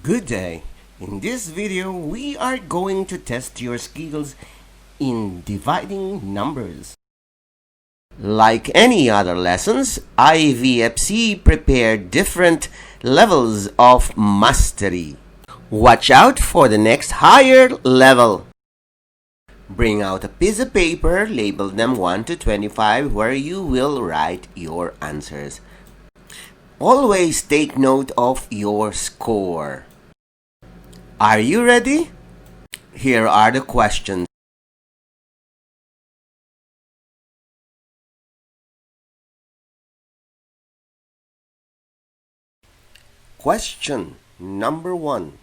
Good day. In this video, we are going to test your skills in dividing numbers. Like any other lessons, IVFC prepared different levels of mastery. Watch out for the next higher level. Bring out a piece of paper, label them 1 to 25 where you will write your answers. Always take note of your score. Are you ready? Here are the questions. Question number 1.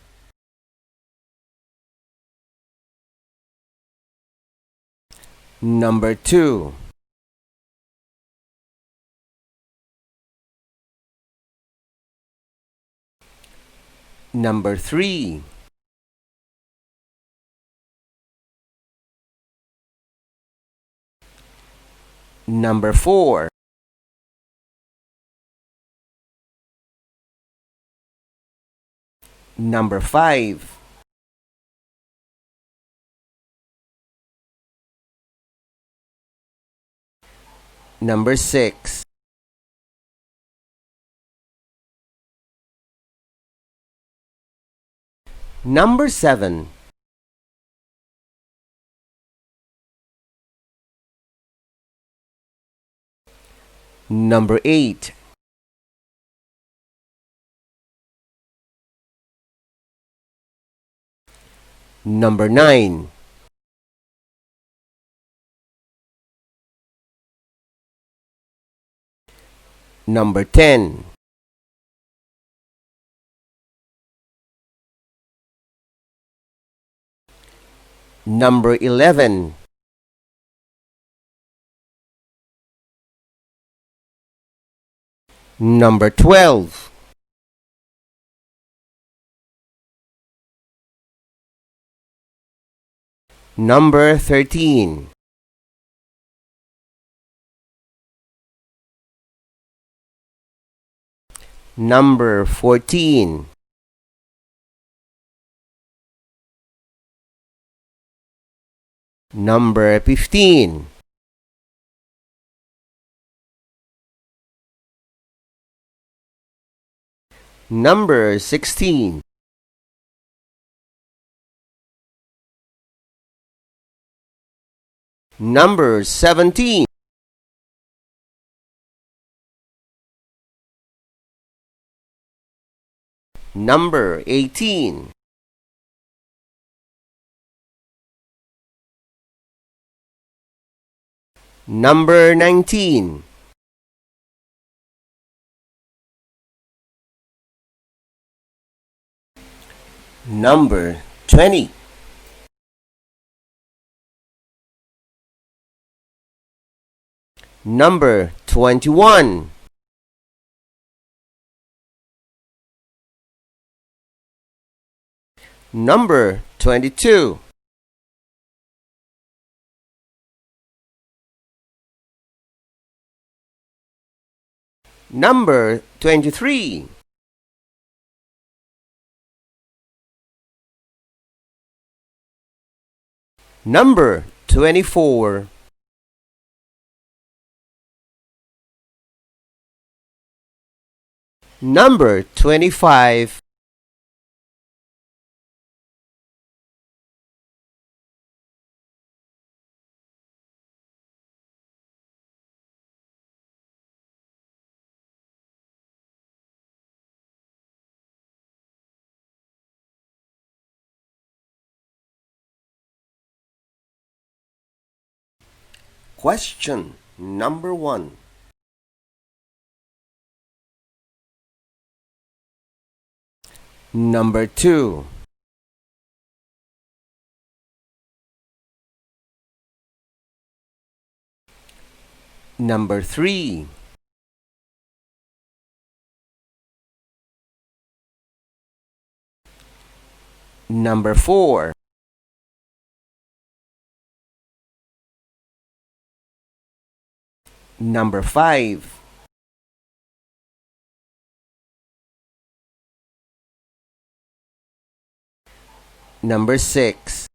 Number 2. Number 3. Number 4. Number 5. Number 6. Number 7. Number 8. Number 9. Number 10. Number 11. Number 12. Number 13. Number 14. Number 15. Number 16. Number 17. Number 18. Number 19. Number 20. Number 21. Number 22. Number 23. Number 24. Number 25. Question number 1. Number 2. Number 3. Number 4. Number 5. Number 6.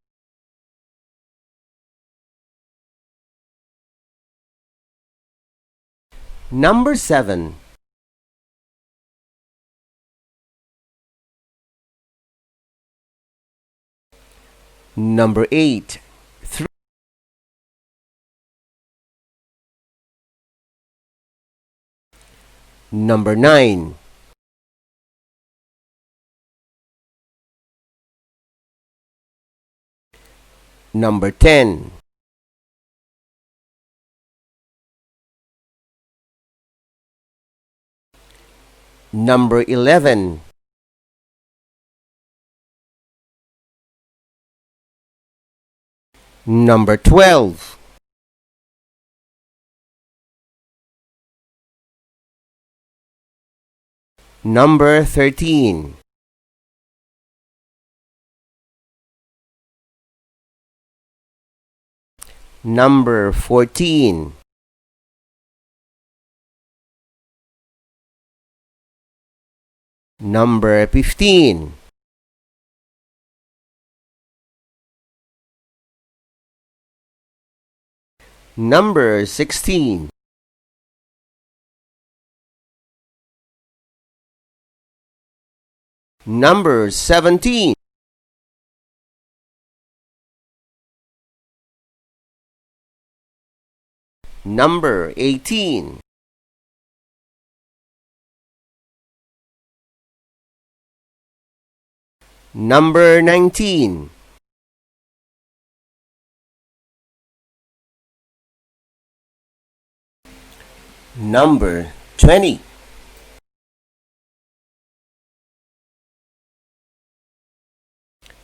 Number 7. Number 8. Number 9. Number 10. Number 11. Number 12. Number 13. Number 14. Number 15. Number 16. Number 17. Number 18. Number 19. Number 20.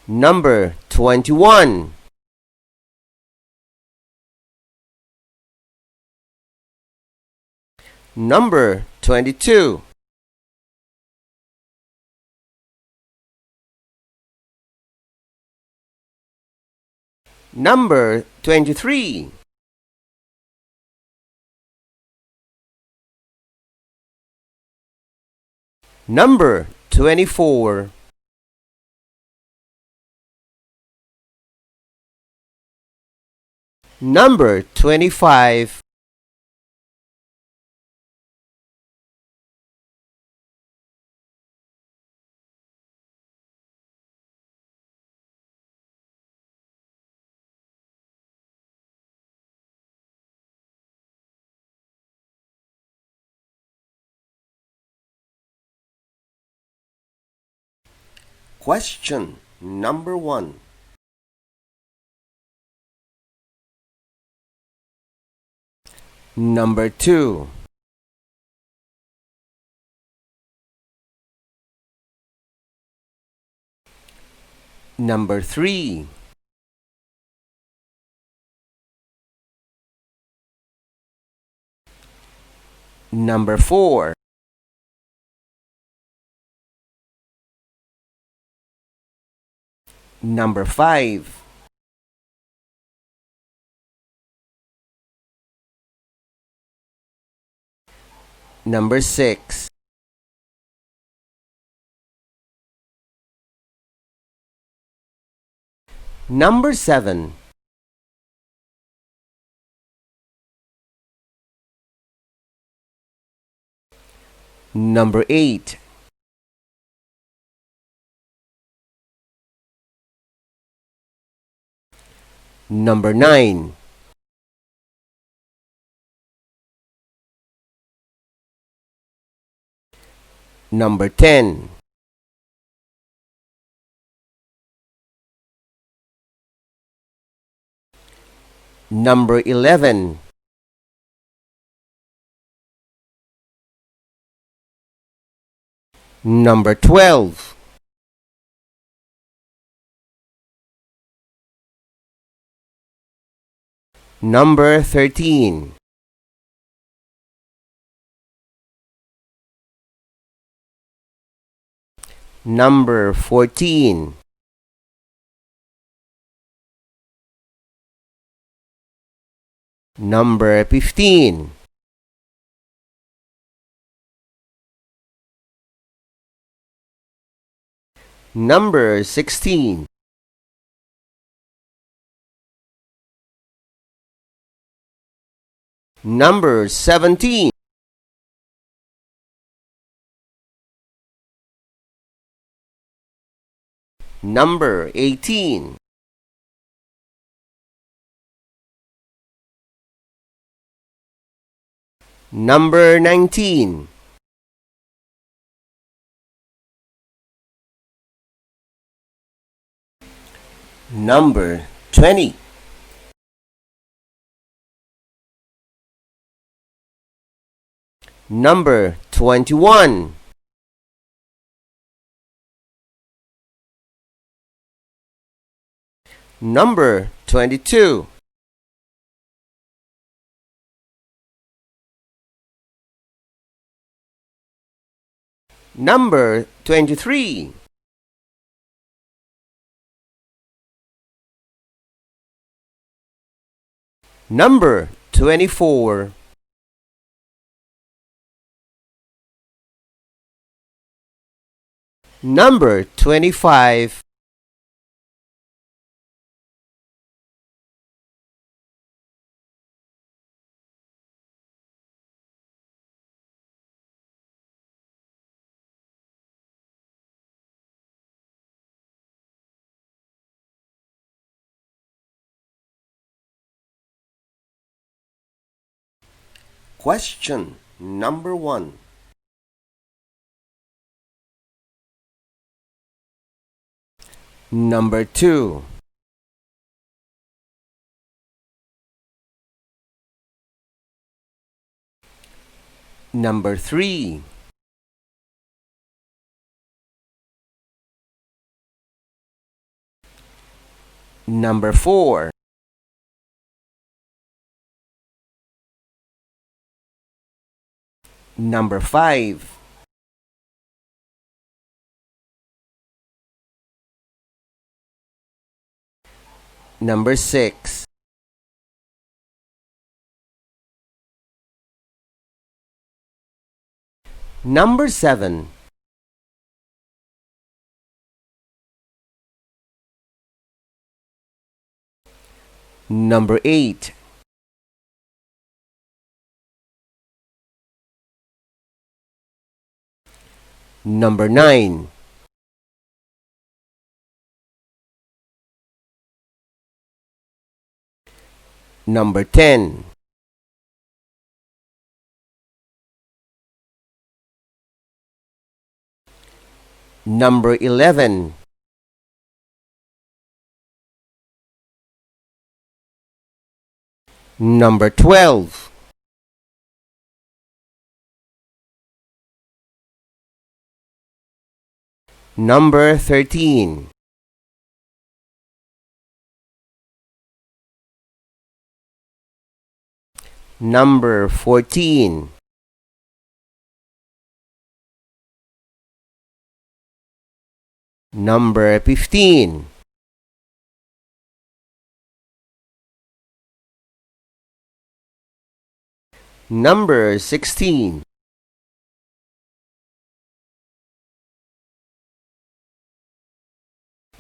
Number 21. Number 22. Number 23. Number 24. Number 25. Question number 1. Number 2. Number 3. Number 4. Number 5. Number 6. Number 7. Number 8. Number 9. Number 10. Number 11. Number 12. Number 13. Number 14. Number 15. Number 16. Number 17. Number 18. Number 19. Number 20. Number 21. Number 22. Number 23. Number 24. Number 25. Question number 1. Number 2. Number 3. Number 4. Number 5. Number 6. Number 7. Number 8. Number 9. Number 10. Number 11. Number 12. Number 13. Number 14. Number 15. Number 16.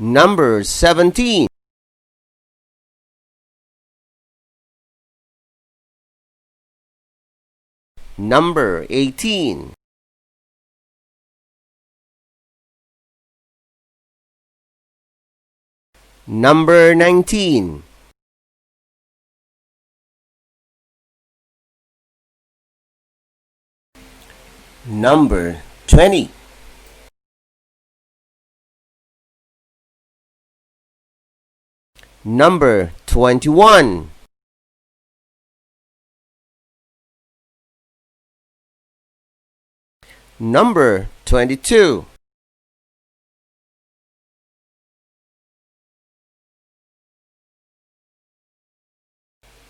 Number 17. Number 18. Number 19. Number 20. Number 21. Number 22.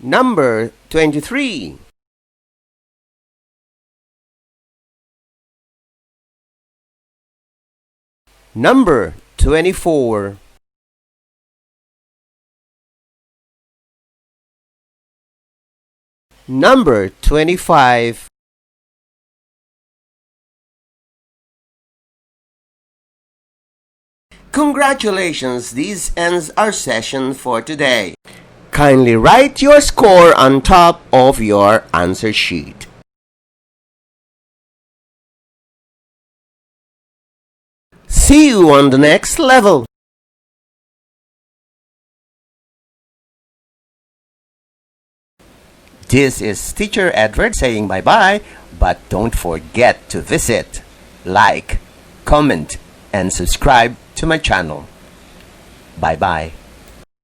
Number 23. Number 24. Number 25. Congratulations, this ends our session for today. Kindly write your score on top of your answer sheet. See you on the next level. This is Teacher Edward saying bye-bye, but don't forget to visit, like, comment, and subscribe to my channel. Bye-bye.